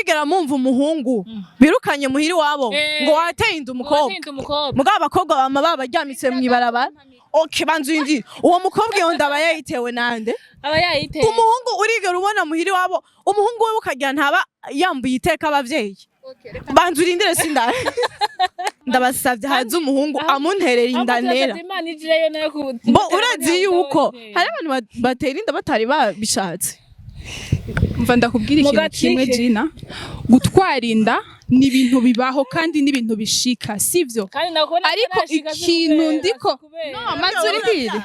Murigera mumva umuhungu birukanye muhiri wabo ngo wateye inda umukobwa? Wateye umukobwa. Mugabo abakobwa bama babaryamitse mw'ibarabara. Okay, banza uyindire. Uwo mukobwa iyo nda aba yayitewe nande? Aba yayiteye. Umuhungu urigera ubona muhiri wabo umuhungu we ukagira ntaba yambuye iteka abavyeyi? Banza urindire, sindare, ndabasavye, haze umuhungu amunterera inda nera. Imana ijireyo nayo ku Bo urazi yuko hari abantu batera inda batari babishatse. Mva ndakubwira ikintu Mugatike. kimwe, Gina. Gutwara inda ni ibintu bibaho kandi ni ibintu bishika, sivyo? Kandi nakubona. Ariko ikintu ndiko, no, maze urindire,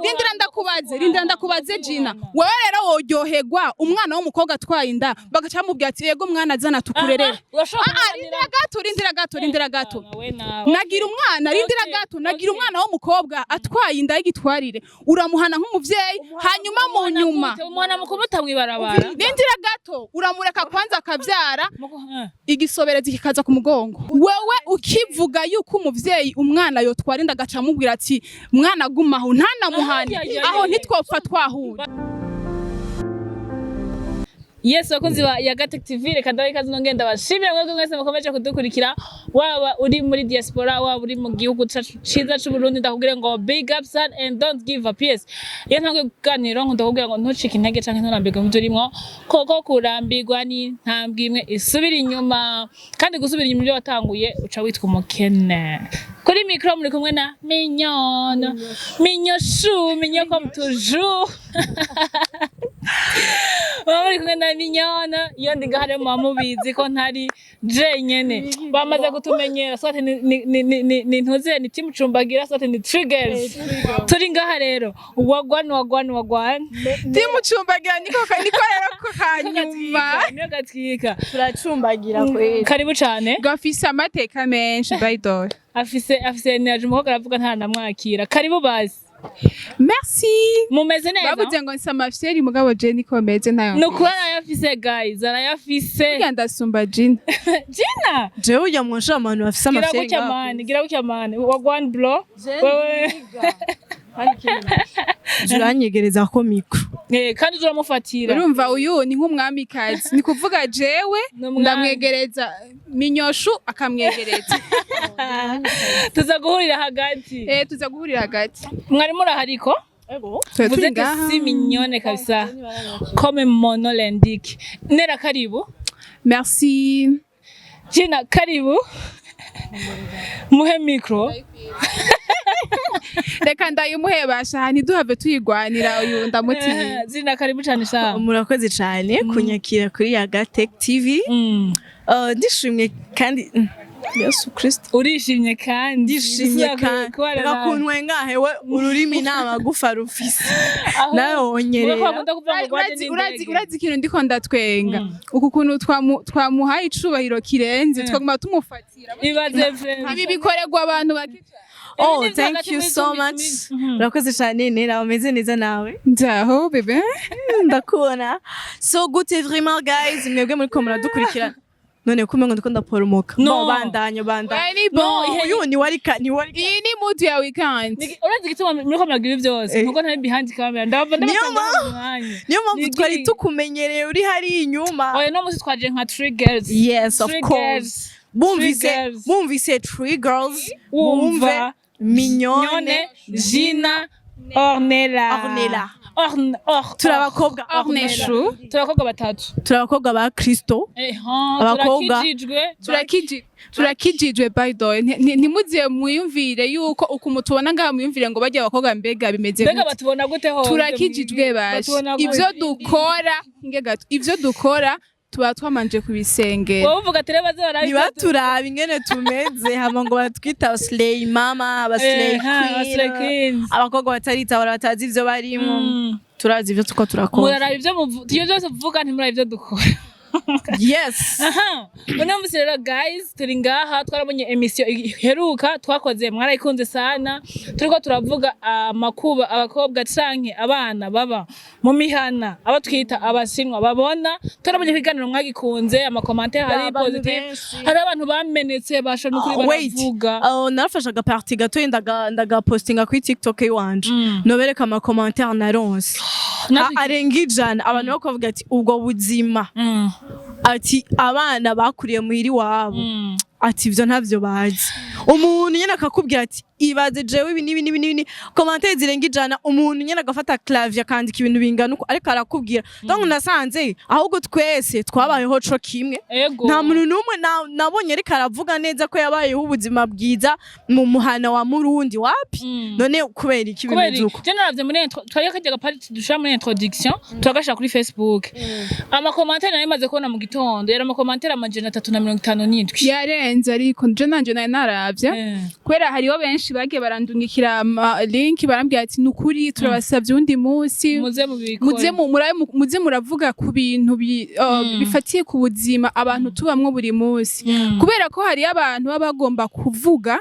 rindira ndakubaze, rindira ndakubaze, Gina. Wewe rero woryoherwa umwana w'umukobwa atwaye inda, bagaca bamubwira ati: "Yego mwana, zana tukurerere"? Urashobora Ah, ah, rindira gato, rindira gato, rindira gato. We nawe. Nagira umwana, rindira gato, nagira umwana w'umukobwa atwaye inda y'igitwarire, uramuhana nk'umuvyeyi, hanyuma mu nyuma Umwana mukumuta mw'ibarabara? Rindira gato, uramureka kwanza akavyara, igisoberezi kikaza ku mugongo. Wewe ukivuga yuko umuvyeyi umwana yotwara inda agaca amubwira ati: "Mwana, gumaho", ntanamuhane. Ay, ay, ay, Aho ay. ntitwopfa twahura. Yes, bakunzi ba Yagatec TV, reka ndabe ikaze, nongeye ndabashimira mwebwe mwese mukomeje kudukurikira, waba uri muri diaspora, waba uri mu gihugu cacu ciza c'u Burundi. Ndakubwira ngo big up son and don't give up. Yes, iyo ntanguye kuganira nkunda kukubwira ngo ntucike intege canke nturambirwe mu byo urimwo, koko kurambirwa ni ntambwe imwe isubira inyuma, kandi gusubira inyuma ibyo watanguye uca witwa umukene. Kuri micro muri kumwe na Mignonne, Mignonchou, Mignon comme toujours. Muba muri kumwe na Mignonne. Iyo ndi ngaha rero muba mubizi ko ntari jenyene, bamaze kutumenyera, soit ni ntuze, ni team cumbagira, soit ni triggers. Turi ngaha rero, wagwan, wagwan, wagwan. Timucumbagira niko rero ko kanyuma. Niyo gatwika. Turacumbagira kweli. Karibu cane. Gafise amateka menshi, by the way. Afise energy umukobwa aravuga nta namwakira. Karibu basi. Merci. Mumeze neza? Bavuze ngo nsa amafyeri, mugabo je niko meze, ntayo. Ni ukuri arayafise, guys, arayafise. Burya ndasumba Gina. Gina. Jewe ujya mu nshuro abantu bafise Gira amafyeri gutya ngaho. mani, gira gutya mani, wagwan bro, wewe. Uranyegereza ko micro. Eh, kandi uramufatira. Urumva uyu ni nk'umwamikazi, ni kuvuga jewe Ni umwami. ndamwegereza Minyoshu, akamwegereza. Tuza guhurira hagati. Eh, tuza guhurira hagati. Mwari murahariko. Twe Vous turi êtes ngaha. si mignonne kabisa, comme mon nom l'indique. Nera, karibu. Merci. Gina, karibu, muhe micro. Reka ndayimuhebasha, ntiduhave tuyigwanira, uyu ndamutinya. Eh, Gina, karibu cyane sha. Murakoze cyane kunyakira kuri Yagatech TV. Ndishimye kandi Yesu Kristo. Urishimye kandi? Ndishimye kandi Kubana reka nawe. kuntwenga hewe, ururimi nta magufa rufise nawe Wowe wonyerera. ko bakunda kuvuga ngo rwaje Urazi n'indege. Urazi ikintu ndiko ndatwenga? Uku kuntu twamuhaye icubahiro kirenze, twaguma tumufatira. Ibaze friend. Ibi bikorerwa abantu bake cyane. Oh, Ibindi thank hagati you muri so much. Urakoze cyane, Nera, umeze neza nawe? Nzaho bébé. Ndakubona so gute vraiment, guys, mwebwe muri ko muradukurikirana. None ko umengo ndiko ndaporomoka? No. Bon, bandanye, bandanye. Ni bon. Uyu ni warika, ni warika. Iyi ni mood ya weekend. Urazi igituma muriko muragira ibi byose? Eh. Nuko ntari behind camera, ndabava Niyo ndabasanga mpamvu. mu mwanya. Niyo mpamvu Ni twari tukumenyereye uri hariya inyuma. Oya, no musi twaje nka three girls. Yes, of Three course. girls. Bumvise Three girls. Bumvise three girls, Wumva bumve Mignone, Nyone, Gina, Ornella. Ornella. Orn, or, Turi abakobwa. Orneshu. Turi abakobwa batatu. Turi abakobwa ba Kristo. Eh, Abakobwa. turakijijwe. Turakijijwe, by the way. Ntimuziye mwiyumvire yuko ukuntu tubona ngaha, mwiyumvire ngo bajya abakobwa mbega bimeze Mbega gute. batubona gute ho? Turakijijwe basha. Batubona gute? Ivyo dukora nge gato, ivyo dukora tuba twamanje kubisengera. Wowe uvuga ati rero baze barabe ibyo Ntibaturaba ingene tumeze hama ngo batwita abaslay mama, abaslay Eh, ha, abaslay queen, queens. abakobwa bataritabara, batazi ivyo barimo. Turazi ivyo tuko turakora. Muraraba ibyo byose muvuga, ntimuraba ibyo dukora. Yes. Aha, uno musi rero guys, turi ngaha, twarabonye émission iheruka twakoze, mwarayikunze sana. Turiko turavuga amakuba abakobwa canke abana baba mu mihana, abo twita Abashinwa, babona. Twarabonye ikiganiro mwagikunze, ama commentaires hari Abantu positive, benshi. hari abantu bamenetse basha nukuri Wait. baravuga. Narafashe aga partie gatoyi, ndagapostinga kuri TikTok iwanje, nobereka ama commentaires naronse. Arenga 100, abantu bako bavuga ati ubwo buzima, ati abana bakuriye muhira iwabo, ati ivyo ntavyo bazi. Umuntu nyene akakubwira ati ibaze jewe ibi n'ibi n'ibi n'ibi. Commentaires zirenga 100, umuntu nyene agafata clavier akandika ibintu bingana uko ariko arakubwira. Donc nasanze ahubwo twese twabayeho co kimwe. Nta muntu n'umwe nabonye ariko aravuga neza ko yabayeho ubuzima bwiza mu muhana wa Murundi, wapi. None kubera iki Kubera bimeze uko? Je naravye muri intro, twari kajya gapari dushira muri introduction, turagashira kuri Facebook. Ama commentaires nari maze kubona mu gitondo yari ama commentaires 357. Yarenze, ariko je nanje nari naravye, kubera hariho benshi bagiye barandungikira ama link, barambwira ati nukuri turabasavye uwundi munsi, muze mubikore, muze muze muravuga ku bintu bifatiye ku buzima abantu tubamwo buri munsi, kubera ko hariyo abantu baba bagomba kuvuga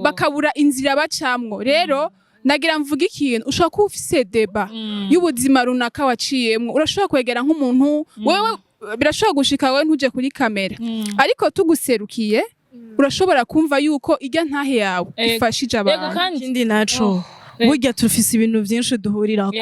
bakabura inzira bacamwo. Rero nagira mvuga ikintu: ushobora kuba ufise débat y'ubuzima runaka waciyemwo, urashobora kwegera nk'umuntu wewe, birashobora gushika wewe ntuje kuri kamera, ariko tuguserukiye urashobora kumva yuko irya ntahe yawe ifashije abantu. Kandi Ikindi naco, Oh, burya turafise ibintu vyinshi duhurirako.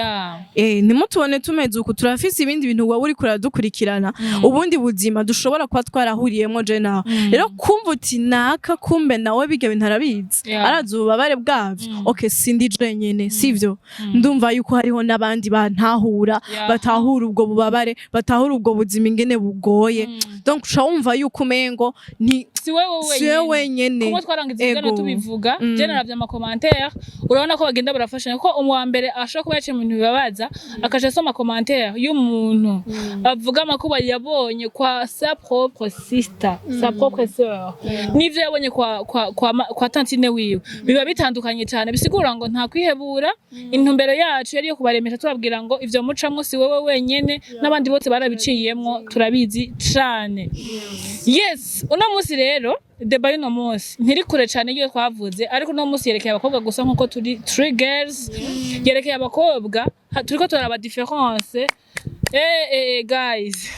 Ntimutubone tumeze uku, turafise ibindi bintu wowe uriko uradukurikirana, ubundi buzima dushobora kuba twarahuriyemo je nawe. Rero kumva uti naka kumbe nawe bijya bintu arabizi, arazi ububabare bwavyo, okay, sindi jenyene, sivyo? Ndumva yuko hariho n'abandi bantahura, batahura ubwo bubabare, batahura ubwo buzima ingene bugoye. Donc uca wumva yuko umengo ni si wewe si wewe wenyene. wenyene. Kuko twarangiza ibiganiro tubivuga, je naravye ama commentaires, urabona ko bagenda barafashanya, kuko umu wa mbere ashobora kuba yaciye mu bintu bibabaza, akaja asoma commentaire y'umuntu avuga amakuba yabonye kwa sa propre sister, sa propre sœur, n'ivyo yabonye kwa tantine wiwe, biba bitandukanye cyane. Bisigura ngo nta kwihebura. Intumbero yacu yari iyo kubaremesha, tubabwira ngo ivyo mucamwo si wewe wenyene, n'abandi bose barabiciyemwo, turabizi cane. Yes, uno munsi rero, débat y'uno munsi ntiri kure cane iyo twavuze, ariko uno munsi yerekeye abakobwa gusa, nkuko turi three girls, yerekeye abakobwa. Turiko turaraba différence. Guys,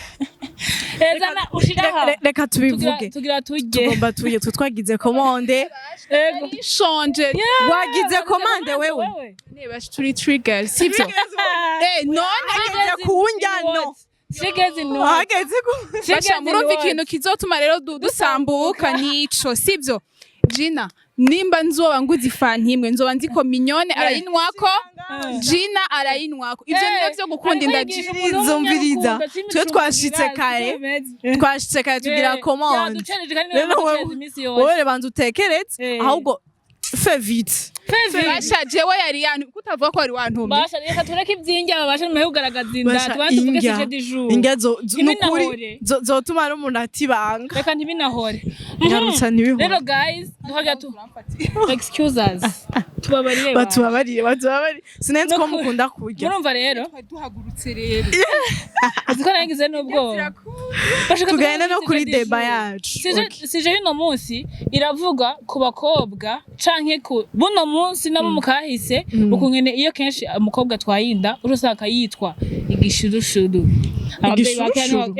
zana ushiraha. Reka tubivuge. Tugira turye. Tugomba tuye, twe twagize commande. Ego. Nshonje. Wagize commande wewe? Niba turi trigger, sivyo? None Hageze ku njyano. Three girls in what? Hageze ku Three Basha, girls in murumva what? ikintu kizotuma rero dusambuka nico, sivyo? Gina, nimba nzoba nguze ifanta imwe, nzoba nzi ko Mignone arayinywako, Gina arayinywako. Ivyo nivyo vyo gukunda inda. Umviriza, twe twashitse kare, twashitse kare tugira commande. Yaducereje kandi Rero niwe wewe waducereza iminsi yose. wowe banza utekereze, ahubwo fais vite. Basha, jewe yari yantu kutavuga ko wari wantumye. Basha, reka tureke ivy'indya, babashe nyuma yo kugaragaza inda, Basha, tubanze tuvuge indya. sujet du jour. Indya Ntibinahore. nukuri zotuma n'umuntu atibanga. Reka ntibinahore. Nyarutsa ntibihore. Rero guys, duhaga tu excuse us, tubabarire ba. Batubabarire, batubabarire, sinenzi ko mukunda kurya. Murumva rero, Duhagurutse rero. uzi ko nagize n'ubwoba. Bashaka Tugende no tuvuge kuri sujet du débat jour. yacu. Sujet y'uno munsi iravuga ku bakobwa canke ku buno munsi nabo mu kahise, ukungene iyo kenshi umukobwa atwaye inda urusaka yitwa igishurushuru. Abavyeyi ba kera Igishurushuru?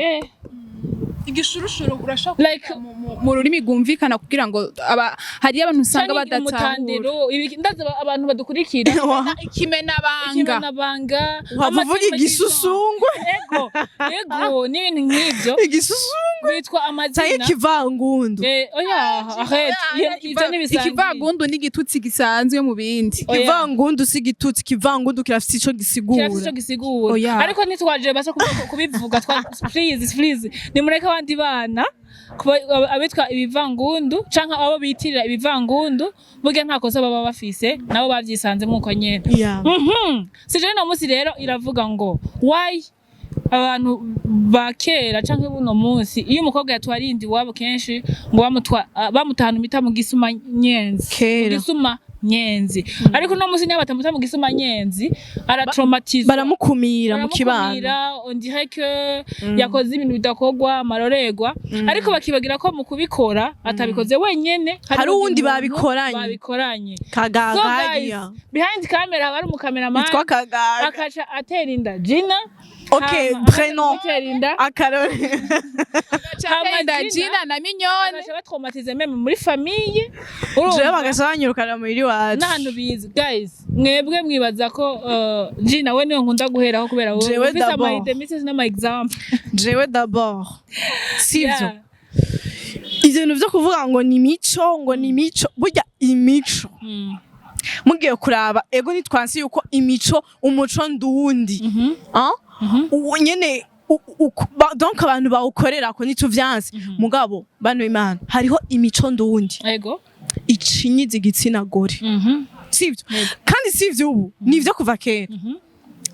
Igishurushuru urashobora Like mu rurimi rwumvikana, kugira ngo hariyo abantu usanga canke badatahura. Umutandiro, ndazi abantu badukurikira. Ikimenabanga. Ikimenabanga. Waba uvuga igisusungu. Ego, ego, n'ibintu nk'ivyo. Igisusungu bitwa canke amazina. ikivangundu. Oya, arrête. Ivyo ntibisangiye. Ikivagundu n'igitutsi gisanzwe mu bindi. Oya. Ikivangundu si igitutsi, ikivangundu kirafise ico gisigura. Kirafise ico gisigura. Oya. Ariko ntitwaje basa kubivuga, please, please, nimureke abandi bana abitwa ibivangundu canke abo bitirira ibivangundu, burya nta kosa baba bafise, nabo bavyisanzemwo uko nyene. Sujet y'uno munsi rero iravuga ngo why abantu ba kera canke buno munsi, iyo umukobwa yatwara inda iwabo, kenshi ngo bamutahana imita mu gisuma nyenzi. Kera. Mu gisuma nyenzi. Ariko uno musi niyo batamuta mu gisuma nyenzi, aratraumatizwa. Baramukumira mu kibano. Baramukumira, on dirait que yakoze ibintu bidakorwa, amarorerwa, ariko bakibagira ko mu kubikora atabikoze wenyene. Hari uwundi muntu babikoranye. Babikoranye. So guys, Kagagaria behind camera haba hari umucameraman yitwa Kagaga. Akaca atera inda Gina. Okay, Hama prénom. amutera inda. Akarore. Hama Inda Gina Gina na Mignone. Bagaca batraumatize même muri famille. Jewe Urumva? bagaca banyirukana muhira iwacu. N'ahantu bizi. Guys, mwebwe mwibaza ko Gina we niwe nkunda guheraho kubera wowe Jewe ufise d'abord. ama idées misses n'ama exemple. Jewe d'abord, sivyo? Yeah. Ivyo bintu vyo kuvuga ngo ni imico, ngo ni imico, burya imico, mugiye kuraba, ego, ntitwansi yuko imico, umuco ndundi. Ah? Uwo nyene donc abantu bawukorera ko ntituvyanse, mugabo bano Imana, hariho imico ndundi icinyiza igitsina gore, sivyo? Kandi sivyo ubu, nivyo kuva kera,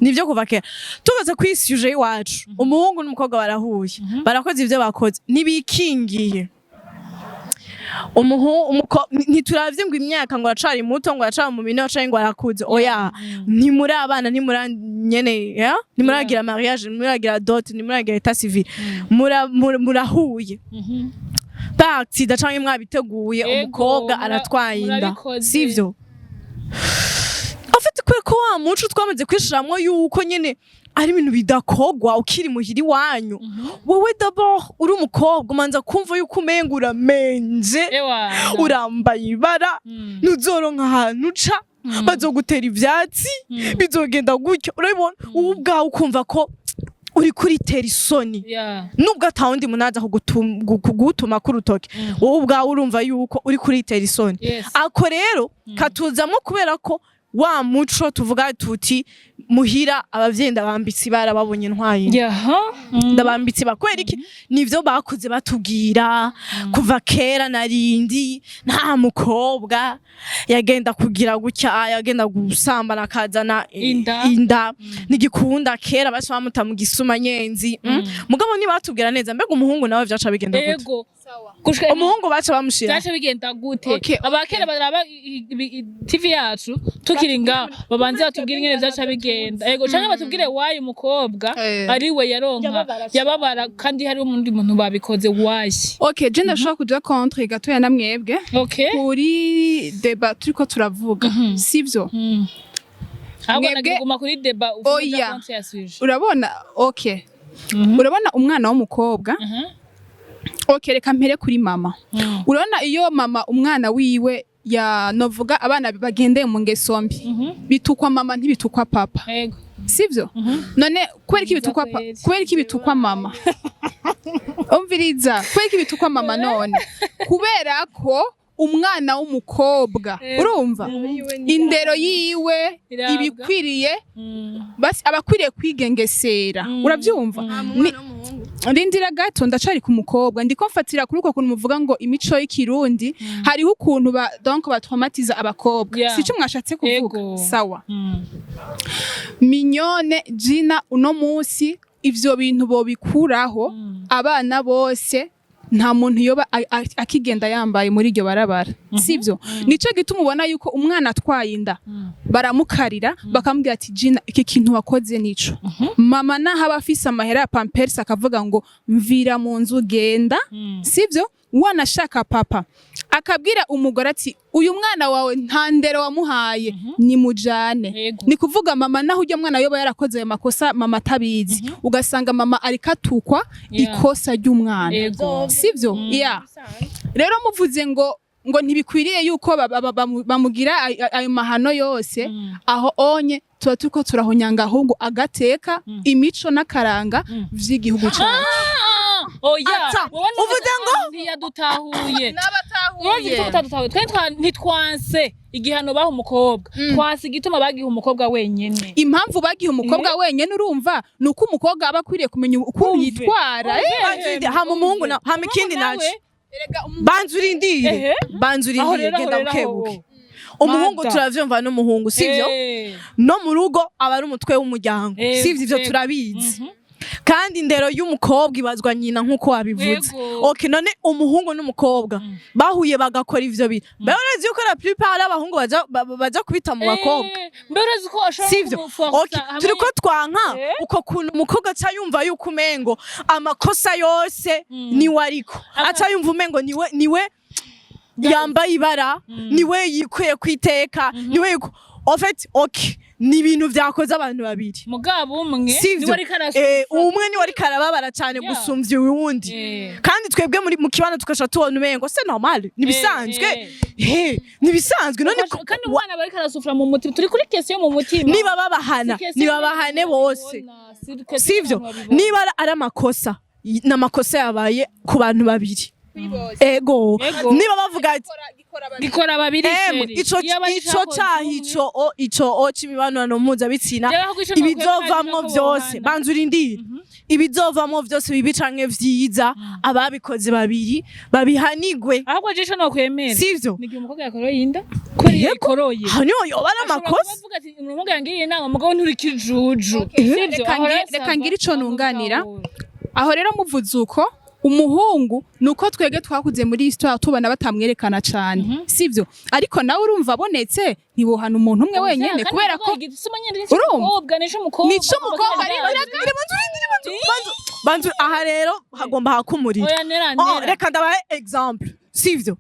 nivyo kuva kera. Tubaze kuri sujet iwacu, umuhungu n'umukobwa barahuye, barakoze ivyo bakoze, ntibikingiye. Ntituravye ngo imyaka, ngo aracari muto, ngo aracari mu minota, canke ngo arakuze. Oya, ntimuri abana, ntimura nyene ya ntimuragira mariage, ntimuragira dot, ntimuragira état civil. Murahuye par accident canke mwabiteguye, umukobwa aratwaye inda, murabikoze. Sivyo? En fait, kubera ko wa muco twamaze kwishiramwo yuko nyene ari ibintu bidakogwa ukiri muhira iwanyu, wowe d'abord uri umukobwa umanza kumva yuko umenga uramenje, Ewa. urambaye ibara, ntuzoronka ahantu uca, bazogutera ivyatsi, bizogenda gutyo. Urabibona, wowe ubwawe ukumva ko uri kuritera isoni, nubwo atawundi muntu aza kugutuma k'urutoke, wowe ubwawe urumva yuko uri kuritera isoni. Ako rero katuzamo kubera ko wa muco tuvuga tuti muhira abavyeyi ndabambitse ibara, babonye ntwaye inda. Ndabambitse ibara kubera iki? Nivyo bakuze batubwira kuva kera narindi, nta mukobwa yagenda kugira gutya, yagenda gusambana akazana Inda. Inda ntigikunda. Kera basi bamuta mu gisuma nyenzi. Mugabo ntibatubwira neza, mbega umuhungu nawe vyaca bigenda gute? Ego. Gushika Umuhungu baca bamushira byaje bigenda gute? Okay. Abakera baraba TV yacu tukiri ngaho, babanze batubwire ingene vyaca bigenda. Ego, canke batubwire wayi umukobwa ari we yaronka Yababara. Yababara kandi hari umundi muntu babikoze wayi. Okay, je ndashobora kuja contre gatoya na mwebwe kuri débat turiko turavuga, sivyo? Ahubwo naguma kuri débat uvuga Oya. contre ya sujet. Urabona, okay, urabona umwana w'umukobwa, okay, reka mpere kuri mama. Urabona iyo mama umwana wiwe ya novuga abana bagendeye mu ngeso mbi, bitukwa mama, ntibitukwa papa, sivyo? None kubera iki bitukwa Kweli. kubera iki bitukwa mama? Umviriza, kubera iki bitukwa mama? None kubera ko umwana w'umukobwa, urumva, indero yiwe Irabwa. ibikwiriye, basi abakwiriye kwigengesera. Urabyumva? Rindira gato, ndacari ku mukobwa. Ndiko mfatira kuri uko kuntu muvuga ngo imico y'ikirundi hariho ukuntu ba donc batraumatiza abakobwa. Sico mwashatse kuvuga? Ego. Sawa. Mignone, Gina, uno munsi ivyo bintu bobikuraho, abana bose nta muntu yoba akigenda yambaye muri iryo barabara, sivyo? Nico gituma ubona yuko umwana atwaye inda baramukarira, bakamubwira ati: "Gina, iki kintu wakoze nico." Mama naho aba afise amahera ya pampers akavuga ngo: "Mvira mu nzu, genda." Sivyo? Wanashaka papa akabwira umugore ati: "Uyu mwana wawe nta ndero wamuhaye, nimujane." Ni kuvuga mama naho ujya mwana yoba yarakoze ayo makosa mama atabizi, ugasanga mama ariko atukwa ikosa ry'umwana, sivyo? Yeah. Rero muvuze ngo ntibikwiriye yuko bamugira ayo mahano yose, aho onye tuba turiko turahonyanga ahubwo agateka, imico n'akaranga vy'igihugu cyacu. Oya. Ata, Wowe uvuze ngo? Ntiyadutahuye. N'abatahuye. Urazi igituma utadutahuye? Twe ntitwanse igihano baha umukobwa, twanse igituma bagiha umukobwa wenyene. Impamvu bagiha umukobwa wenyene, urumva, ni uko umukobwa aba akwiriye kumenya ukuntu Umve. yitwara. Hama umuhungu na hama ikindi Umuhungu naco nawe, Erega banza urindire, banza Aho urindire, rero, aho genda rero, aho. bukebuke. Umuhungu Mada. turavyumva n'umuhungu, sivyo? No mu rugo aba ari umutwe w'umuryango, sivyo? Ivyo turabizi. Kandi indero y'umukobwa ibazwa nyina, nk'uko wabivuze. Yego. Okay, none umuhungu n'umukobwa bahuye bagakora ivyo bintu, mbere urazi yuko la plupart ari abahungu baja kubita mu bakobwa? Mbere urazi ko ashobora Sivyo? kumuforsa Okay, hamwe- turiko twanka uko kuntu umukobwa aca yumva yuko umengo amakosa yose niwe, ariko aca yumva umengo niwe yambaye ibara, niwe yikwiye kwiteka, niwe en fait, okay, ni ibintu vyakoze abantu babiri. Mugabo umwe Sivyo? niwe ariko arasufra. Umwe niwe ariko arababara cyane gusumvya uwundi. Kandi twebwe muri mu kibano tugasha tubona umengo c'est normal, nibisanzwe. Nibisanzwe none. Kandi umwana aba ariko arasufra mu mutima. Turi kuri question yo mu mutima. Niba babahana, Si question nibabahane y'abantu bose. babibona, si question Sivyo? y'abantu babibona. Niba ari amakosa, n'amakosa yabaye ku bantu babiri, ego. Ego. Niba bavuga ati Gikora babiri, emwe, chéri. ico Iyo aba ico icakoze caha, umwe, ico c'imibonano mpuzabitsina, Jewe ahubwo ico ibizovamwo nokwemera ni uko vyose bohana. Banza urindire. Ibizovamwo vyose, bibi canke vyiza, ababikoze babiri babihanigwe. Ahubwo je ico nokwemera Sivyo? ni igihe umukobwa yakoroye inda, kubera iyo Yego. ikoroye Aho niho yoba ari ashobora kuba amakosa. avuga ati: "Umukobwa yangiriye inama, mugabo nturi kijuju." Sivyo? Reka Ahora reka ngire ico yasaba nunganira. gutahura. Aho rero muvuze uko, umuhungu nuko twege twakuze muri histoire tubona batamwerekana cane, sivyo? Ariko nawe urumva abonetse ntibohana umuntu umwe wenyene, kubera ko urumva? Nico umukobwa. Nico umukobwa, Banza aha rero hagomba hakumurira. Oya, nera Oh, nera. reka ndabahe exemple, sivyo?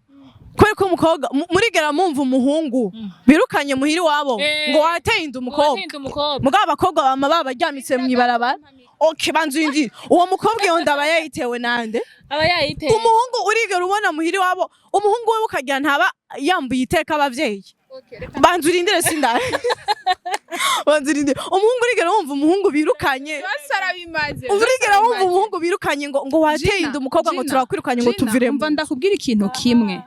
Kubera ko umukobwa murigera mumva umuhungu birukanye muhiri wabo ngo wateye inda umukobwa? Wateye inda umukobwa. Mugabo abakobwa bama babaryamitse mw'ibarabara. Okay, banza urindire. Uwo mukobwa iyo nda aba yayitewe nande? Aba yayiteye. Umuhungu urigera ubona muhiri wabo umuhungu we ukagira ntaba yambuye iteka abavyeyi? Banza urindire, sindare, banza urindire. Umuhungu, urigera wumva umuhungu birukanye? Byose arabimaze. Urigera wumva umuhungu birukanye ngo wateye inda umukobwa, ngo turakwirukanye, ngo tuviremo? Umva, ndakubwira ikintu kimwe.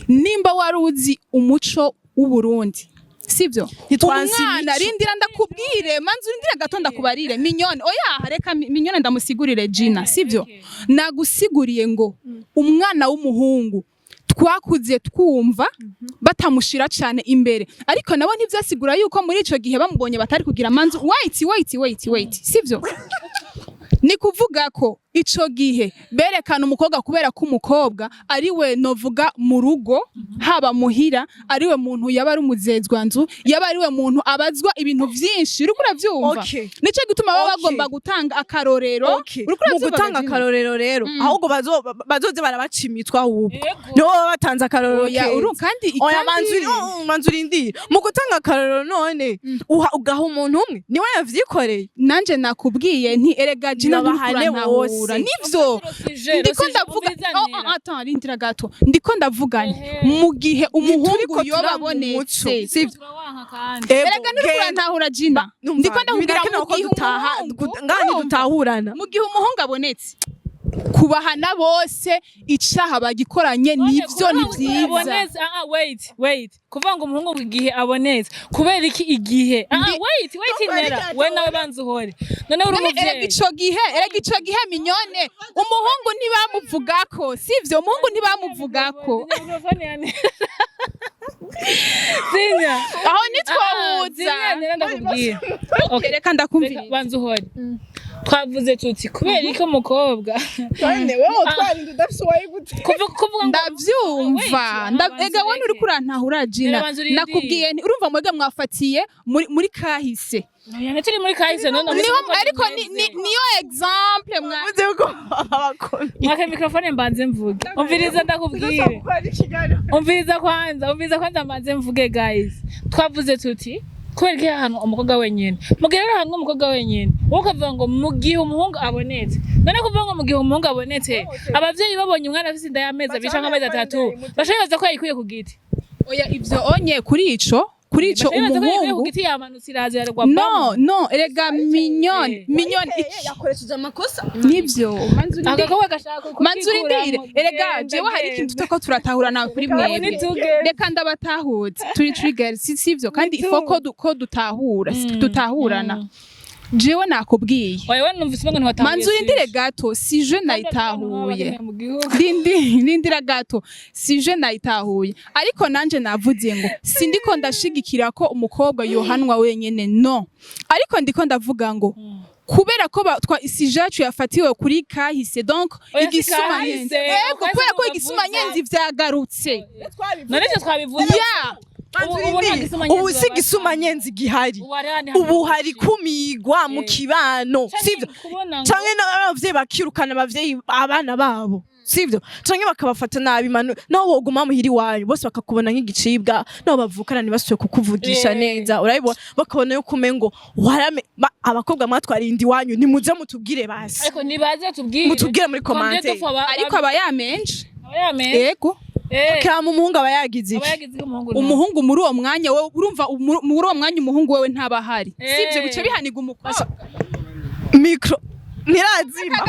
Nimba wari uzi umuco w'Uburundi, sibyo? Ntitwansi Umwana imico. Rindira ndakubwire, manzi urindire gato ndakubarire Minyone. Oya, reka Minyone ndamusigurire Gina, sibyo? Nagusiguriye ngo umwana w'umuhungu twakuze twumva batamushira cane imbere, ariko nabo ntivyasigura yuko muri ico gihe bamubonye batari kugira manzu. Wait, wait, wait, wait, sivyo? Ni kuvuga ko ico gihe berekana umukobwa kubera ko umukobwa ari we novuga mu rugo, haba muhira, ari we muntu yaba ari umuzezwanzu, yaba ari we muntu abazwa ibintu vyinshi. Uriko uravyumva? Okay. Nico gituma baba bagomba gutanga akarorero. Okay. Uriko Mu uravyumva, gutanga Gina? akarorero rero, ahubwo bazoze barabaca imitwe, ahubwo Yego. nibo baba batanze akarorero Oya, keza. kandi Oya, manzi urindire. Mu gutanga akarorero none ugaha umuntu umwe niwe yavyikoreye? Nanje nakubwiye nti erega Gina, Nibabahane nturiko bose. nivyo. Ndiko ndavuga, oh, oh, attends, rindira gato. Ndiko ndavuga nti mu gihe umuhungu Ntituriko yoba turamuha abonetse, umuco, sivyo? Erega nturiko urantahura, Gina. Ndiko ndakubwira birakenewe mu ko gihe dutaha umuhungu, ngaha urumva? ntidutahurana. Mu gihe umuhungu abonetse, kubahana bose icaha bagikoranye, nivyo ni vyiza. Abonetse, ah ah, wait, wait. Kuvuga ngo umuhungu ngo igihe abonetse, kubera iki igihe? Ah ah, wait, wait, nera we nawe banza uhore. None uri None erega umuvyeyi. ico gihe Minyone, umuhungu ntibamuvugako, sivyo? Umuhungu ntibamuvugako. Mikrofone ya Nera. Zinya. Aho Ah, ntitwahuza. Zinya, Nera, ndakubwira. Okay, reka ndakumvira. Reka banza uhore. Twavuze tuti kubera iki umukobwa None wowe utwara udafise uwayigute? Kuvuga ngo Ndavyumva. Wait, Ega we nturiko urantahura, Gina. Reba, banza urindire. Nakubwiye nti urumva mwebwe mwafatiye muri kahise. Oya, turi muri kahise none. Niho ariko niyo exemple mwa Uvuze ko abakomeye. Mwaka mikrofone mbanze mvuge. Umviriza ndakubwire. Umviriza kwanza, umviriza kwanza mbanze mvuge. Guys, twavuze tuti kubera iki ahantu umukobwa wenyene? Mu gihe rero ahantu umukobwa wenyene, wowe ukavuga ngo mu gihe umuhungu abonetse. None kuvuga ngo mu gihe umuhungu abonetse, abavyeyi babonye umwana afise inda y'amezi 2 canke amezi 3, bashobora bibaza ko yayikuye ku giti. Oya, ivyo onye kuri ico Bashobora bibaza ko yayikuye ku umuhungu giti, yamanutse iraza irarwa. No, no, erega Minyone, Minyone, Yakoresheje amakosa. Nivyo, manzi urindire. Agakobwa gashaka Manzi urindire. kukikuramo. Erega Genda, jewe hari genda. ikintu tutako turatahura kuri mwebwe. Nitugende. Reka ndabatahuza. Turi trigger, si sivyo? Kandi Nitu. ifo ko dutahura, tutahurana. Jewe nakubwiye. Oya, we numvise umengo ntiwatahuye. Manzi urindire gato, si je nayitahuye. Mu gihugu. Rindira gato, si je nayitahuye, ariko nanje navuze ngo sindiko ndashigikira ko umukobwa yohanwa wenyene, no. Ariko ndiko ndavuga ngo Kubera ko sujet yacu yafatiwe kuri kahise, donc Oya, si igisumanyenzi. kahise, Ego, kahise kubera ko ntibavuze. igisumanyenzi vyagarutse. None ivyo twabivuze. Ya. Ubu nta gisumanyenzi. Ubu si baba. gisumanyenzi gihari. Ubu hari ahandi Ubu hantu hari henshi. kumigwa mu kibano, Canke sivyo? kubona ngo Canke n'abavyeyi bakirukana abavyeyi abana babo, sivyo? Canke bakabafata nabi, manu naho woguma muhira iwanyu, bose bakakubona nk'igicibwa, naho bavukana ntibasubiye kukuvugisha neza. Urabibona, bakabona yuko umengo warame abakobwa mwatwariye inda iwanyu, nimuze mutubwire basi. Ariko nibaze tubwire. Mutubwire muri Combien de commentaire. fois Ariko aba yamenje. Aba yamenje. Ego. Kama umuhungu aba yagize Aba iki? yagize iki umuhungu nawe? Umuhungu muri uwo mwanya, wowe urumva, muri uwo mwanya umuhungu wewe ntaba ahari, sivyo? Bice bihanirwa umukobwa. Micro ntirazima.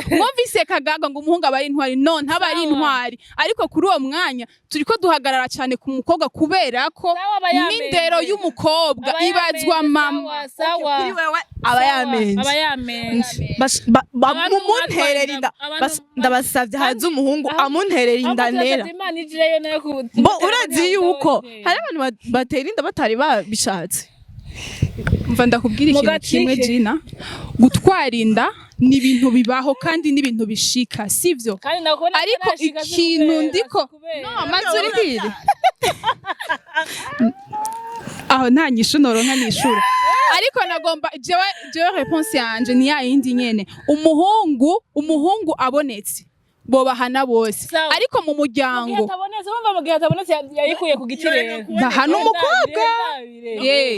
Mwumvise Kagaga ngo umuhungu aba ari intwari. No, ntaba ari intwari, ariko kuri uwo mwanya turiko duhagarara cyane ku mukobwa kubera ko Sawa, aba yamenje. n'indero y'umukobwa Aba ibazwa yamenje, mama. Sawa, sawa. Kuri wewe aba Sawa, yamenje. Aba yamenje. Abantu mumunterera inda. Ndabasavye haze umuhungu amunterera inda Ahubwo nera. turasavye Imana ijireyo nayo Bo urazi yuko hari abantu batera inda batari babishatse. Mva ndakubwira Mu ikintu gatike. kimwe, Gina. Gutwara inda ni ibintu bibaho kandi ni ibintu bishika, sivyo? Kandi nakubona Ariko atarashika, si ikintu kubera, ndiko si kubera. no maze urindire aho, nta nyishu noronka nishura, ariko nagomba jewe réponse yanje ni ya yindi nyene: umuhungu abonetse bobahana bose. Sawa. Ariko mu Mu gihe muryango atabonetse, urumva, mu gihe atabonetse yayikuye ku giti rero. Bahana umukobwa. Ye.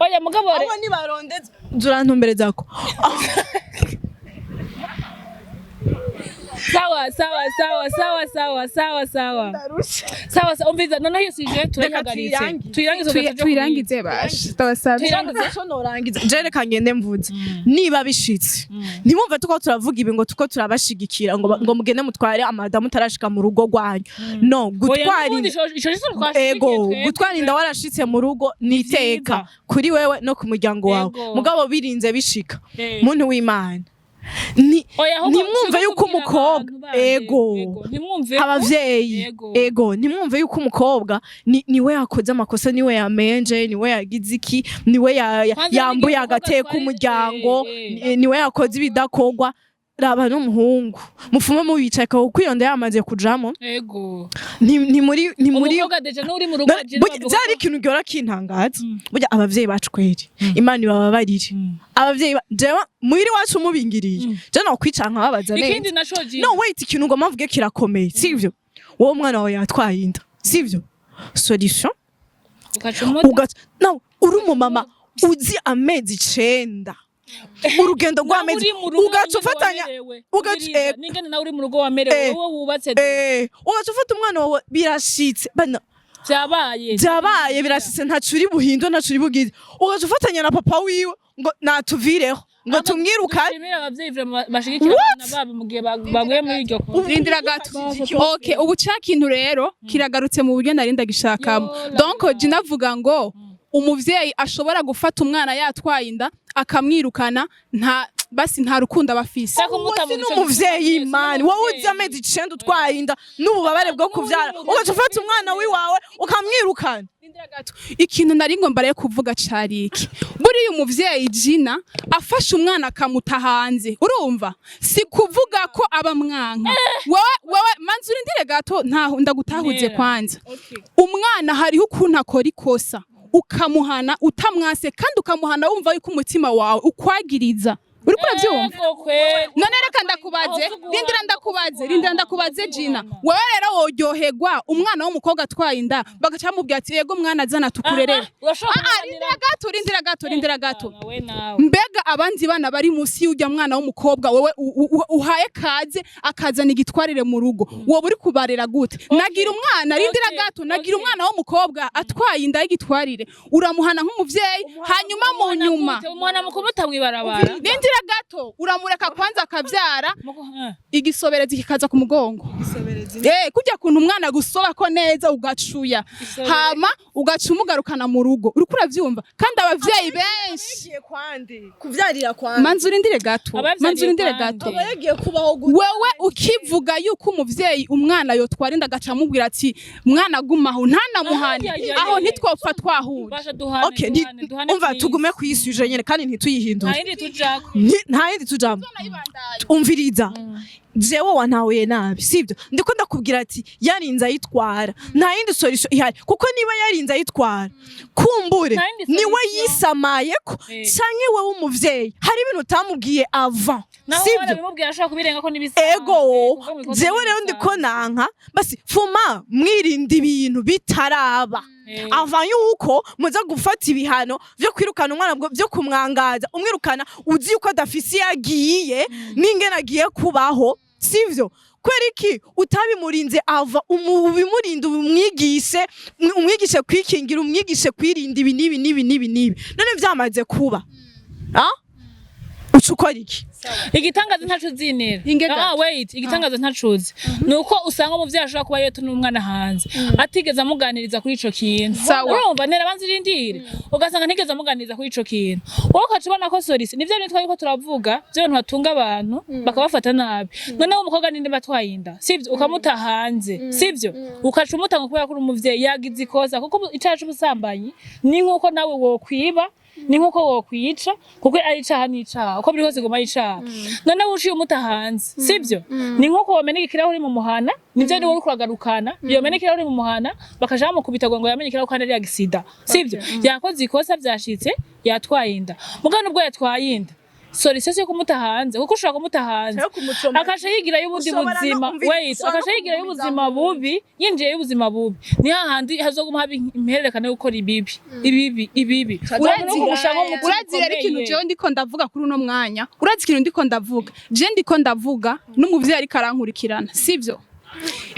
Oya, mugabo Abo nibarondetse urantumberezako. Sawa, sawa, sawa, sawa, sawa, sawa, sawa, sawa, sawa. Umviza, noneho iyo sujet turayihagaritse. Tuyirangize. Tuyirangize, kugira tuje. Tuyirangize bashe, ndabasabye. Tuyirangize. Ico norangiza, je reka ngende mvuze: niba bishitse, ntimwumve tuko turavuga ibi ngo tuko turabashigikira ngo mugende mutware amada mutarashika mu rugo rwanyu. No Oya, gutwara n'ubundi inda ico ico twashigikiye ego twebwe. Gutwara inda warashitse mu rugo ni iteka vyiza. Kuri wewe no ku muryango wawe. Ego. Mugabo birinze bishika, muntu w'Imana, ni Oya, ahubwo ntimwumve turiko yuko tubwira umukobwa abantu bandi. ego Ntimwumve ko abavyeyi Ego. ego, ntimwumve yuko umukobwa niwe yakoze amakosa, niwe yamenje, niwe yagize iki, niwe Kwanza yambuye n'igihe umukobwa agateka atwara umuryango, niwe yakoze ibidakorwa. Raba n'umuhungu mufume mubicaye kuko iyo nda yamaze kujamo. Ni muri Umukobwa déjà n'uri mu rugo agenda bavuga byari ikintu gihora kintangaza burya, abavyeyi bacu kweri, Imana ibababarire. Abavyeyi jewe muhiri wacu mubingiriye, je nokwicara nkababaza neza. Ikindi naco, Gina. No, wait, ikintu ngomba mvuge kirakomeye, sivyo? Wowe umwana wawe yatwaye inda, sivyo? Solution ugaca umuta. No, uri umumama uzi amezi 9, urugendo rw'amezi, Nawe uri mu rugo ugaca nyene ufatanya wamerewe. ugaca Umviriza, n'ingene nawe uri mu rugo wamerewe, wowe wubatse. Ugaca ufata umwana wawe, birashitse bana. Vyabaye. Byabaye, birashitse, ntaco uri buhindure, ntaco uri bugize, ugaca ufatanya na papa wiwe ngo natuvireho, ngo tumwirukane. Dushimire abavyeyi vraiment bashigikira abana babo mu gihe baguye muri iryo kosa. Rindira gato. Okay, ubu ca kintu rero kiragarutse mu buryo nari ndagishakamo. Yo la Donc la. Gina avuga ngo umuvyeyi ashobora gufata umwana yatwaye inda akamwirukana, nta basi nta rukundo aba afise. Shaka umuta Uwo si mu gice n'umuvyeyi, si mani, wowe n'umuvyeyi. uzi amezi 9 utwaye inda n'ububabare bwo kuvyara, ugaca ufata umwana wiwawe ukamwirukana. Rindira gato. Ikintu nari ngomba rero kuvuga cari iki: buriya umuvyeyi, Gina, afashe umwana akamuta hanze, urumva, si kuvuga ko aba mwanka. Wewe manzi urindire gato, ntaho ndagutahuze. Nera. Kwanza Okay. umwana hariho ukuntu akora ikosa ukamuhana utamwase, kandi ukamuhana wumva yuko umutima wawe ukwagiriza. Uriko uravyumva? Ego kwe. None reka ndakubaze. Aho suguhana, Rindira ndakubaze. suguhana, Rindira ndakubaze, Gina. suguhana. Wewe rero woryoherwa umwana w'umukobwa atwaye inda bagaca bamubwira ati: "Yego mwana, azana tukurerere"? Aha, urashobora Ah, ah, rindira gato, rindira gato, rindira gato. We nawe. Mbega abandi bana bari munsi y'ujya mwana w'umukobwa wowe uhaye kaze akazana igitwarire mu rugo, wowe uri kubarera gute? Nagira umwana, rindira gato, nagira umwana w'umukobwa atwaye inda y'igitwarire, uramuhana nk'umuvyeyi, hanyuma mu nyuma Umuhana mu kumuta mw'ibarabara. Rindira gato, uramureka kwanza akavyara, igisoberezi kikaza ku mugongo, kujya kuntu umwana gusoba ko neza ugacuya. Igisoberezi. Hama Ugaca umugarukana mu rugo, uriko uravyumva? Kandi abavyeyi benshi Yagiye kwande kuvyarira kwande? Manzi urindire gato. Abavyariye Manzi urindire kwande. gato. Aba yagiye kubaho gute? Wewe ukivuga yuko umuvyeyi umwana yotwara inda agaca amubwira ati mwana gumaho, ntanamuhane, Ay, ay, ay, aho ay. ntitwopfa twahuje. Basha, duhane. Okay, Duhane, duhane, umva, please. tugume kw'isujet nyene kandi ntituyihindure. Nta yindi tujako. Nta yindi tujamo. Umviriza, jewe wantahuye nabi, sibyo? Ndiko ndakubwira ati yarinze ayitwara, nta yindi solution ihari, kuko niba yarinze ayitwara, kumbure Nta yindi niwe solution. yisamaye ko canke wewe umuvyeyi hari ibintu utamubwiye avant, Naho sibyo? barabimubwira, ashobora kubirenga ko n'ibisanzwe. Ego. Kuko mu ikosa Jewe rero n'ibisanzwe. ndiko nanka basi fuma mwirinda ibintu bitaraba ava yuko muza gufata ibihano vyo kwirukana umwana, byo kumwangaza, umwirukana uzi yuko adafise iyo agiye n'ingene agiye kubaho, sivyo? Kubera iki utabimurinze ava? Ubimurinda, umwigishe, umwigishe kwikingira, umwigishe kwirinda ibi n'ibi n'ibi n'ibi n'ibi. None vyamaze kuba, ah, uca ukora iki? Igitangaza ntaco uzinira. Inge Ah, gato. wait, igitangaza ntacuzi nuko usanga umuvyeyi ashobora kuba yota n'umwana hanze atigeze amuganiriza kuri ico kintu. Sawa. Urumva, ntera banza irindire, ugasanga ntigeze amuganiriza kuri ico kintu, wowe ukaca ubona ko solution nivyo bintu twariko turavuga vy'abantu batunga abantu bakabafata nabi. Noneho umukobwa ninde batwaye inda, sivyo? Ukamuta hanze, sivyo? Ukaca umutanga kubera ko uri umuvyeyi yagize ikosa, kuko icaha c'ubusambanyi ni nkuko nawe wokwiba, ni nkuko wokwica, kuko ari icaha n'icaha, uko biri hose iguma ari icaha. Noneho uciye umuta hanze, sivyo? Ni nkuko womena ikirahuri mu muhana, nivyo? Niwe uriko uragarukana, yomena ikirahuri mu muhana bakaja bamukubita ngo yamenye ikirahuri kandi ari agisida, sivyo? Yakoze ikosa, vyashitse, yatwaye inda. Mugabo nubwo yatwaye inda, solution yo kumuta hanze, kuko ushobora kumuta hanze Yo kumucoma. akaca yigirayo ubundi Ushobora no buzima. Wait, ushobora no akaca yigirayo kumugumiza ubuzima mu bubi. Yinjiyeyo ubuzima bubi, ni hahandi hazoguma haba impererekane yo gukora ibibi, ibibi, ibibi. Urabona ko gushaka umutima Urazi rero ikintu ukomeye. jewe ndiko ndavuga kuri uno mwanya, urazi ikintu ndiko ndavuga? Je ndiko ndavuga n'umuvyeyi ariko arankurikirana, sivyo?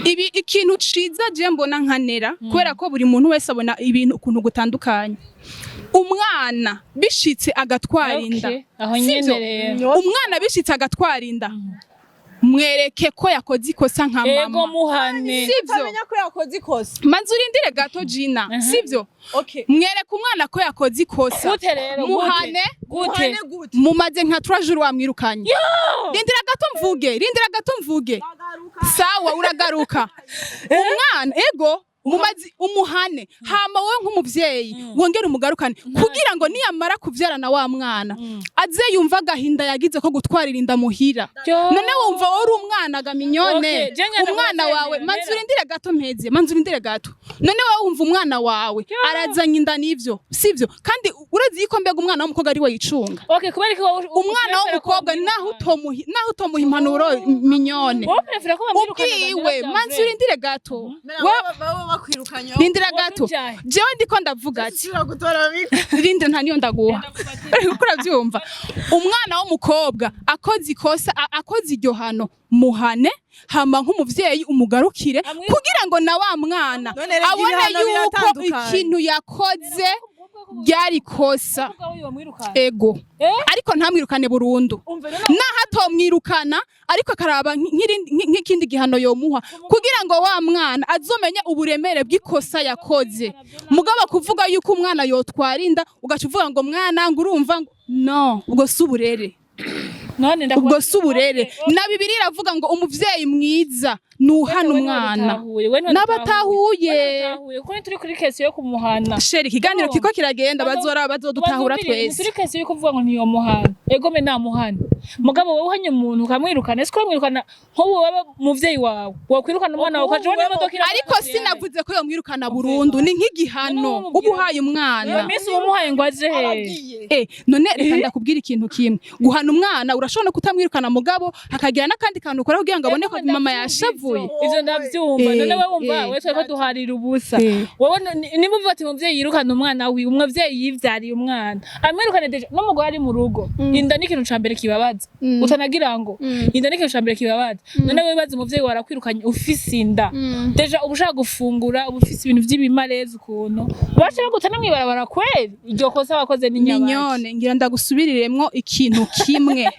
Ibi ikintu ciza je mbona nkanera, kubera ko buri muntu wese abona ibintu ukuntu gutandukanye. Umwana bishitse agatwara inda, Okay, aho nyene sivyo? rero. Umwana bishitse agatwara inda, mwereke ko yakoze ikosa nka Ego, mama, muhane. sivyo? Utamenya ko yakoze ikosa. Manzi urindire gato, Gina, sivyo? Okay. Mwereke umwana ko yakoze ikosa. Gute rero? Muhane. Gute? Muhane gute? Mumaze nka 3 jours wamwirukanye. Rindira gato mvuge, rindira gato mvuge. Sawa, uragaruka umwana. Ego, mumazi umuhane, hama wowe nk'umuvyeyi wongere umugarukane kugira ngo niyamara kuvyarana wa mwana aze yumva agahinda yagize ko gutwarira inda muhira. Yo. None wumva wowe uri umwana ga Mignone, Okay, je ngenda umwana kubavyemera, wawe, manzi Nera. urindire gato mpeze, manzi urindire gato. None wowe wumva umwana wawe arazanye inda, nivyo, sivyo? Kandi urazi yuko mbega umwana w'umukobwa ari we yicunga. Okay, kubera ko wowe Umwana w'umukobwa naho utomuha impanuro, Mignone, wowe prefera ko bamwirukana. ubwiwe, manzi urindire gato. Wewe Bakwirukanye. rindira gato. Wowe Jewe ndiko ndavuga ati usubira gutora micro. Rindira, nta niyo ndaguha. Uriko uravyumva? Umwana w'umukobwa akoze ikosa, akoze iryo hano, muhane, hama nk'umuvyeyi umugarukire kugira ngo na wa mwana None rero abone ibihano yuko biratandukanye. ikintu yakoze ryari kosa. Ego. Eh? Ariko ntamwirukane burundu. Umve rero. Naho atomwirukana, ariko akaraba nk'ikindi gihano yomuha kugira ngo wa mwana azomenye uburemere bw'ikosa yakoze. Mugabo kuvuga yuko umwana yotwara inda ugaca uvuga ngo mwana ngo urumva ngo no, ubwo si uburere. None ndakubaza- Ubwo si uburere. Na Bibiliya iravuga ngo umuvyeyi mwiza nuhana umwana. N'abatahuye. Kuko ntituri kuri question yo kumuhana. Chérie, ikiganiro No. kiko kiragenda, bazora bazodutahura twese. Turi question yo kuvuga ngo ntiyomuhana. Ego me namuhana, mugabo wowe uhanye umuntu ukamwirukana, ese ko wamwirukana nk'ubu waba umuvyeyi wawe wokwirukana umwana wawe ukaja ubona imodoka Ariko sinavuze ko yomwirukana burundu, ni nk'igihano None uba uhaye umwana. Iyo minsi umuhaye ngo aje he? Eh, none reka ndakubwira ikintu kimwe: guhana umwana urashobora no kutamwirukana, mugabo hakagira n'akandi kantu ukora kugira ngo abone ko mama yashavuye. Ivyo ndavyumva. None wewe wumva wewe twariko duharira ubusa. Wowe niba uvuga ati umuvyeyi yirukana umwana wiwe, umuvyeyi yivyariye umwana amwirukane, déjà n'umugore ari mu rugo, inda ni ikintu ca mbere kibabaza. Utanagira ngo inda ni ikintu ca mbere kibabaza. None wewe wibaza umuvyeyi wawe arakwirukanye ufise inda, déjà uba ushaka gufungura, uba ufise ibintu vy'ibimarezi, ukuntu baca baguta no mw'ibarabara kweri? Iryo kosa wakoze ni nyabaki? Mignone, ngira ndagusubiriremwo ikintu kimwe.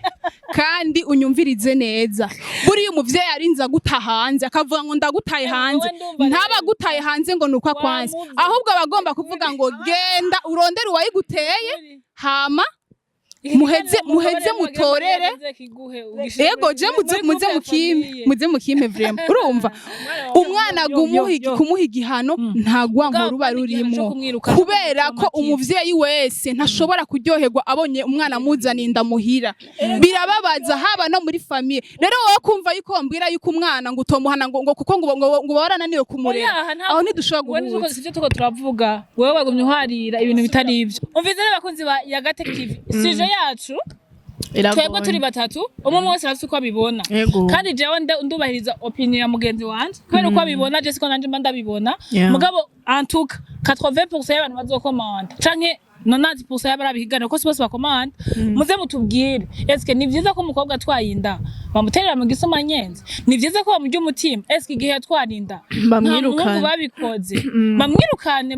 Kandi unyumvirize neza, buriya umuvyeyi arinze aguta hanze, akavuga ngo ndagutaye Eh, hanze, wowe ndumva ntaba rero. agutaye hanze ngo nuko akwanze, Wamuvye. ahubwo aba agomba kuvuga ngo genda urondere uwayiguteye, hama muheze mutorere. Ego, je muze mukime, muze mukime vraiment. Urumva, umwana kumuha igihano nta rwango ruba rurimo, kubera ko umuvyeyi wese ntashobora kuryoherwa abonye umwana amuzaniye inda muhira. Birababaza, haba no muri famille. Rero wowe kumva yuko wambwira yuko umwana ngo utomuhana ngo kuko ngo warananiwe kumurera, aho ntidushobora guhuza. Sivyo tuko turavuga. Wewe wagumye uharira ibintu bitari ivyo. Umvize rero, bakunzi ba Yagatec TV, sujet yacu, twebwe turi batatu, umwe umwe wese arafise uko abibona. Kandi jewe ndubahiriza opinion ya mugenzi wanje, kubera uko abibona je siko nanje mba ndabibona. Mugabo en tout cas 80% y'abantu bazokomanda canke 90% y'abarabihigana, kuko si bose bakomanda, muze mutubwire: eske ni vyiza ko umukobwa atwaye inda bamuterera mu gisumanyenzi? Ni vyiza ko bamurya umutima? Eske igihe yatwara inda nta Bamwirukane. muhungu babikoze bamwirukane?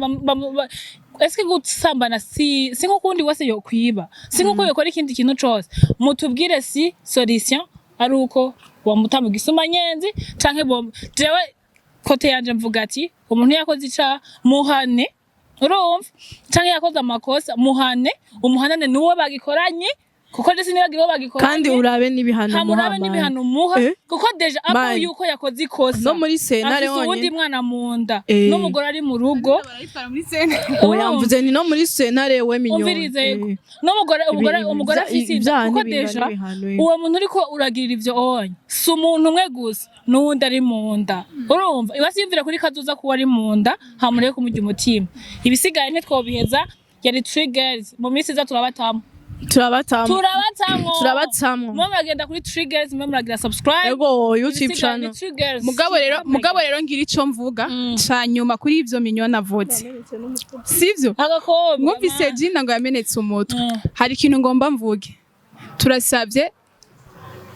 Eske gusambana si nko kundi wese yokwiba, si nkuko yokora ikindi kintu cose? Mutubwire si solution ari uko bamuta mu gisumanyenzi canke jewe côté yanje mvuga ati umuntu yakoze icaha muhane, urumva, canke yakoze amakosa muhane, umuhanane nuwo bagikoranye, kuko je sinibagira uwo bagikoranye. Kandi urabe n'ibihano Hamurabe muha. n'ibihano muha, kuko déjà apo Man. yuko yakoze ikosa, No muri sentare afise uwundi honyine. mwana mu nda, n'umugore ari mu rugo. Oya, mvuze ni no muri sentare we minyoni. Umvirize, yego. N'umugore, umugore, umugore afise inda, Ibyaha kuko ntibingana déjà n'ibihano, eh. uwo muntu uriko uragirira ivyo onye si umuntu umwe gusa, n'uwundi ari mu nda. Urumva, ibasiyumvira kuri kazoza kuba ari mu nda, hamureke kumurya umutima. Ibisigaye ntitwobiheza. Yari Three Girls. Mu minsi iza turabatamo. Turabatamwo. Turabatamwo. Turabatamwo. Mwe muragenda kuri Three Girls, mwe muragira subscribe. Ego, YouTube Ibisigaye channel. ni Three Girls. Mugabo rero ngira ico mvuga ca nyuma kuri ivyo Minyoni avutse, sivyo? Agakobwa Mwumvise man. Jina ngo yamenetse umutwe. Hari ikintu ngomba mvuge. Turasabye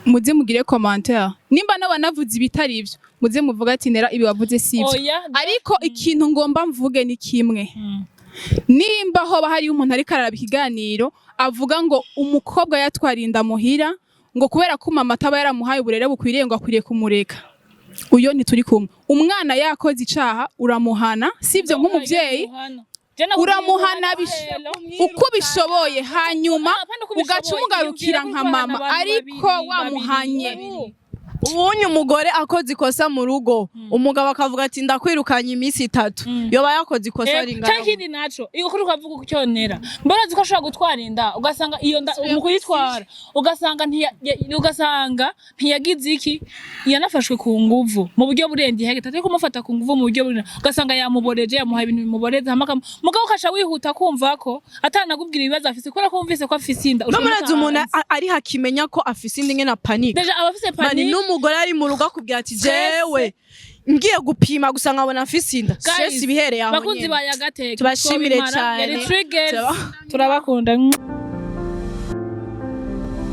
muze mugire commentaire. Nimba naba navuze ibitari ivyo, muze muvuga ati nera ibi wavuze sivyo. Oya. Ariko ikintu ngomba mvuge ni kimwe: nimba hoba hariyo umuntu ariko araraba ikiganiro avuga ngo umukobwa yatwara inda muhira, ngo kubera ko mama ataba yaramuhaye uburere bukwiriye, ngo akwiriye kumureka, uyo ntituri kumwe. Umwana yakoze icaha uramuhana, sivyo? Nk'umuvyeyi uramuhana uko ubishoboye, hanyuma ugaca umugarukira nka mama, ariko wamuhanye. Ubunye umugore akoze ikosa mu rugo, umugabo akavuga ati ndakwirukanye iminsi 3, yoba yakoze ikosa ringana? Cyangwa ikindi naco, iyo kuri ukavuga ucyonera mbona uzi ko ashobora gutwara inda, ugasanga iyo nda mu kuyitwara ugasanga ntiyagize iki, yanafashwe ku nguvu mu buryo burenze ihegeta, atari kumufata ku nguvu mu buryo burenze, ugasanga yamuboreje, yamuhaye ibintu bimuboreza, hama mugabo ukaca wihuta kumva ko atanakubwira ibibazo afise, kubera ko wumvise ko afise inda. No murazi umuntu ari hakimenya ko afise inda ingene panique. Déjà aba afise Mani, panique. n'umugore ari mu rugo akubwira ati jewe ngiye gupima gusa nkabona afise inda, stress ibihereye aho Bakunzi nyene. ba Yagateke, Tubashimire twobimara. cyane. Yari Three Girls. Turabakunda. Turabakunda.